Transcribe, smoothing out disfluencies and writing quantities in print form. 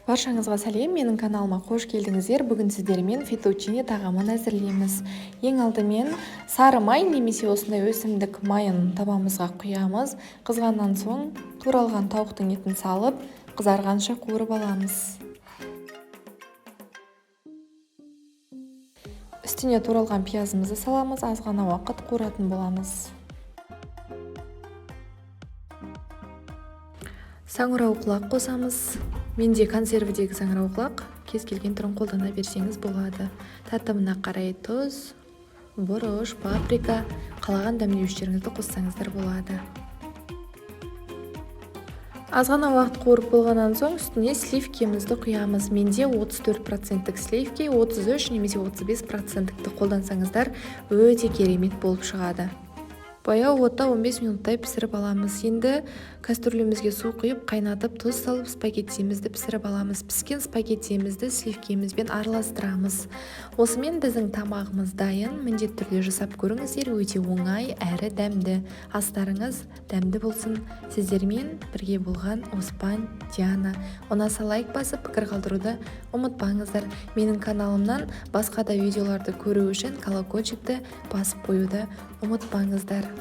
Баршаңызға сәлем, менің каналыма қош келдіңіздер. Бүгін сіздермен фетучини тағамын әзірлейміз. Ең алдымен сары май немесе осындай өсімдік майын табамызға құямыз. Қызғаннан соң туралған тауықтың етін салып, қызарғанша қуырып аламыз. Үстіне туралған пиязымызды саламыз, аз ғана уақыт қуыратын боламыз. Саңырауқұлақ қосамыз. Менде консервідегі саңырауқұлақ, кез келген түрін қолдана берсеңіз болады. Татымына қарай тұз, бұрыш, паприка, қалаған дәмдеуіштеріңізді қоссаңыздар болады. Аз ғана уақыт қуырып болғаннан соң үстіне сливкемізді құямыз. Менде 34%-тік сливки, 33 немесе 35%-тікті қолдансаңыздар өте керемет болып шығады. Баяу отта 15 минуттай пісіріп аламыз. Енді кастрюлемізге су құйып, қайнатып, тұз салып, спагеттимізді пісіріп аламыз. Піскен спагеттимізді сливкемізбен араластырамыз. Осымен біздің тамағымыз дайын. Міндетті түрде жасап көріңіздер, өте оңай әрі дәмді. Астарыңыз дәмді болсын. Сіздермен бірге болған Оспан, Диана. Ұнаса лайк басып, пікір қалдыруды ұмытпаңыздар. Менің каналымнан басқа да видеоларды көру үшін колокольчикті басып қоюды ұмытпаңыздар.